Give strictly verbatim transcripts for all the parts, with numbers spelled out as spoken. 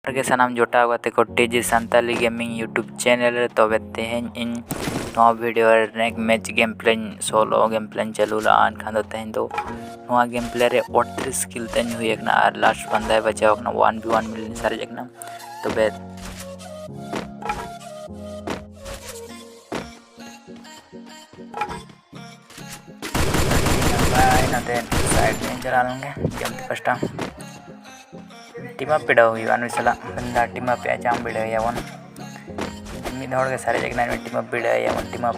ᱡᱚᱦᱟᱨ ᱜᱮ ᱥᱟᱱᱟᱢ ᱡᱚᱴᱟᱣ ᱜᱟᱛᱮ ᱠᱚ, T G Santali gaming YouTube channel ᱨᱮ᱾ ᱛᱚᱵᱮ ᱛᱮᱦᱮᱧ ᱤᱧ ᱱᱚᱣᱟ ᱵᱷᱤᱰᱤᱭᱳ ᱨᱮ ᱨᱮᱝᱠ ᱢᱮᱪ ᱜᱮᱢ ᱯᱞᱮᱧ, ᱥᱳᱞᱳ ᱜᱮᱢ ᱯᱞᱮᱧ ᱪᱟᱹᱞᱩ ᱞᱟᱜᱼᱟ᱾ ᱮᱱᱠᱷᱟᱱ ᱫᱚ ᱛᱮᱦᱮᱧ ᱫᱚ ᱱᱚᱣᱟ ᱜᱮᱢ ᱯᱞᱮ ᱨᱮ ᱟᱴᱷᱨᱤᱥ ᱠᱤᱞ ᱛᱤᱧ ᱦᱩᱭ ᱟᱠᱟᱱᱟ ᱟᱨ ᱞᱟᱥᱴ ᱵᱟᱱᱫᱟᱭ ᱵᱟᱡᱟᱣ ᱟᱠᱟᱱᱟ, ᱚᱣᱟᱱ ᱵᱷᱤ ᱚᱣᱟᱱ ᱢᱤᱞᱤᱭᱚᱱ ᱥᱟᱨᱮᱡ ᱟᱠᱟᱱᱟ᱾ ᱛᱚᱵᱮ ᱵᱟᱭ ᱱᱚᱛᱮ ᱥᱟᱭᱤᱰ ᱨᱤᱧ ᱪᱟᱞᱟᱣ ᱞᱮᱱ ᱜᱮ, ᱜᱮᱢ ᱯᱟᱥᱴᱟ᱾ ᱴᱤᱢ ᱟᱯ ᱵᱤᱰᱟᱹᱣ ᱦᱩᱭᱩᱜᱼᱟ ᱱᱩᱭ ᱥᱟᱞᱟᱜ᱾ ᱢᱮᱱᱫᱟ ᱴᱤᱢ ᱟᱯ ᱮ ᱪᱟᱢ ᱵᱤᱰᱟᱹᱣ ᱮᱭᱟᱵᱚᱱ᱾ ᱢᱤᱫ ᱦᱚᱲ ᱜᱮ ᱥᱟᱨᱮᱡ ᱟᱠᱟᱱᱟᱭ, ᱩᱱᱤ ᱴᱤᱢ ᱟᱯ ᱵᱤᱰᱟᱹᱣ ᱮᱭᱟᱵᱚᱱ᱾ ᱴᱤᱢ ᱟᱯ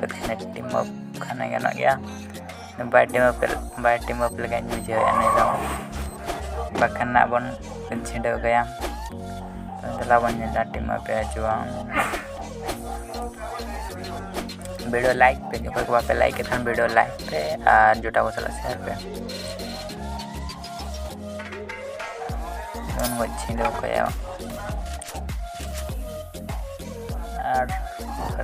ᱠᱷᱟᱱᱮ ᱜᱟᱱᱚᱜ ᱜᱮᱭᱟ᱾ ᱵᱟᱭ ᱴᱤᱢ ᱟᱯ, ᱵᱟᱭ ᱴᱤᱢ ᱟᱯ ᱞᱮᱠᱟᱧ ᱵᱩᱡᱷᱟᱹᱣᱮᱫᱼᱟ ᱱᱩᱭ ᱫᱚ᱾ ᱵᱟᱠᱷᱟᱱ ᱱᱟᱜ ᱵᱚᱱ ᱪᱷᱤᱰᱟᱹᱣ ᱠᱟᱭᱟ᱾ ᱫᱮᱞᱟ ᱵᱚᱱ ᱧᱮᱞᱟ ᱴᱤᱢ ᱟᱯ ᱮ ᱦᱤᱡᱩᱜᱼᱟ᱾ ᱵᱷᱤᱰᱤᱭᱳ ᱞᱟᱭᱤᱠ ᱯᱮ, ᱚᱠᱚᱭ ᱠᱚ ᱵᱟᱯᱮ ᱞᱟᱭᱤᱠ ᱮᱫ ᱠᱷᱟᱱ ᱵᱷᱤᱰᱤᱭᱳ ᱞᱟᱭᱤᱠ ᱯᱮ ᱟᱨ ᱡᱚᱴᱟᱣ ᱠᱚ ᱥᱟᱞᱟᱜ ᱥᱮᱭᱟᱨ ᱯᱮ᱾ ᱡᱮᱢᱚᱱ ᱜᱚᱡ ᱪᱷᱤᱸᱰᱟᱹᱣ ᱠᱟᱭᱟ᱾ ᱟᱨ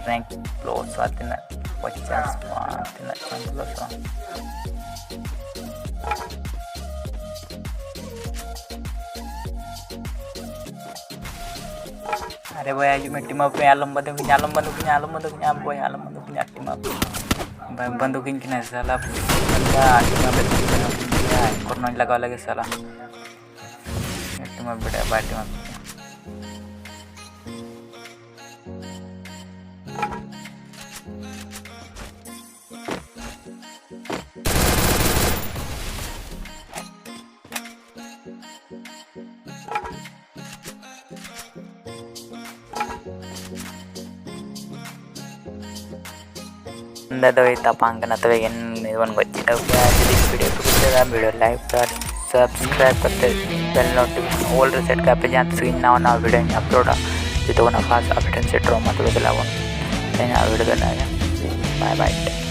ᱨᱮᱝᱠ ᱯᱞᱟᱥᱚᱜᱼᱟ ᱛᱤᱱᱟᱹᱜ? ᱯᱚᱧᱪᱟᱥ ᱯᱟᱸᱪ ᱛᱤᱱᱟᱹᱜ ᱪᱚᱝ ᱯᱞᱟᱥᱚᱜᱼᱟ᱾ ᱟᱨᱮ ᱵᱚᱭᱦᱟ, ᱦᱤᱡᱩᱜ ᱢᱮ, ᱴᱤᱢ ᱟᱯ ᱨᱮ ᱟᱞᱚᱢ ᱵᱟᱹᱫᱩᱜᱤᱧᱟ, ᱟᱞᱚᱢ ᱵᱟᱹᱫᱩᱜᱤᱧᱟ, ᱟᱞᱚᱢ ᱵᱟᱹᱫᱩᱜᱤᱧᱟ, ᱵᱚᱭᱦᱟ, ᱟᱞᱚᱢ ᱵᱟᱹᱫᱩᱜᱤᱧᱟ, ᱴᱤᱢ ᱟᱯ᱾ ᱵᱟᱹᱫᱩᱜᱤᱧ ᱠᱟᱱᱟ ᱥᱟᱞᱟ, ᱴᱤᱢ ᱟᱯ ᱨᱮ ᱠᱚᱨᱱᱚᱧ ᱞᱟᱜᱟᱣ ᱞᱮᱜᱮ ᱥᱟᱞᱟ᱾ ᱴᱤᱢ ᱟᱯ ᱵᱮᱴᱟ, ᱵᱟᱭ ᱴᱤᱢ ᱟᱯ᱾ ᱚᱸᱰᱮ ᱫᱚᱭ ᱛᱟᱯᱟᱢ ᱠᱟᱱᱟ, ᱛᱚᱵᱮ ᱜᱮ ᱱᱩᱭ ᱵᱚᱱ ᱜᱚᱡ ᱪᱤᱱᱦᱟᱹᱣ ᱠᱮᱭᱟ᱾ ᱡᱩᱫᱤ ᱵᱷᱤᱰᱤᱭᱳ ᱯᱮ ᱠᱩᱥᱤᱭᱟᱫᱟ, ᱵᱷᱤᱰᱤᱭᱳ ᱞᱟᱭᱤᱠ ᱯᱮ ᱟᱨ ᱥᱟᱵᱥᱠᱨᱟᱭᱤᱵ ᱠᱟᱛᱮ ᱵᱮᱞ ᱱᱳᱴᱤᱯᱷᱤᱠᱮᱥᱚᱱ ᱚᱞ ᱨᱮ ᱥᱮᱴ ᱠᱟᱜ ᱯᱮ, ᱡᱟᱦᱟᱸ ᱛᱤᱥ ᱜᱮ ᱤᱧ ᱱᱟᱣᱟ ᱱᱟᱣᱟ ᱵᱷᱤᱰᱤᱭᱳᱧ ᱟᱯᱞᱳᱰᱟ, ᱡᱚᱛᱚ ᱠᱷᱚᱱᱟᱜ ᱯᱷᱟᱥᱴ ᱟᱯᱮ ᱴᱷᱮᱱ ᱥᱮᱴᱮᱨᱚᱜ ᱢᱟ᱾ ᱛᱚᱵᱮ ᱫᱮᱞᱟ ᱵᱚᱱ ᱛᱮᱦᱮᱧᱟᱜ ᱵᱷᱤᱰᱤᱭᱳ ᱫᱚ ᱤᱱᱟᱹᱜ ᱜᱮ᱾ ᱵᱟᱭ ᱵᱟᱭ᱾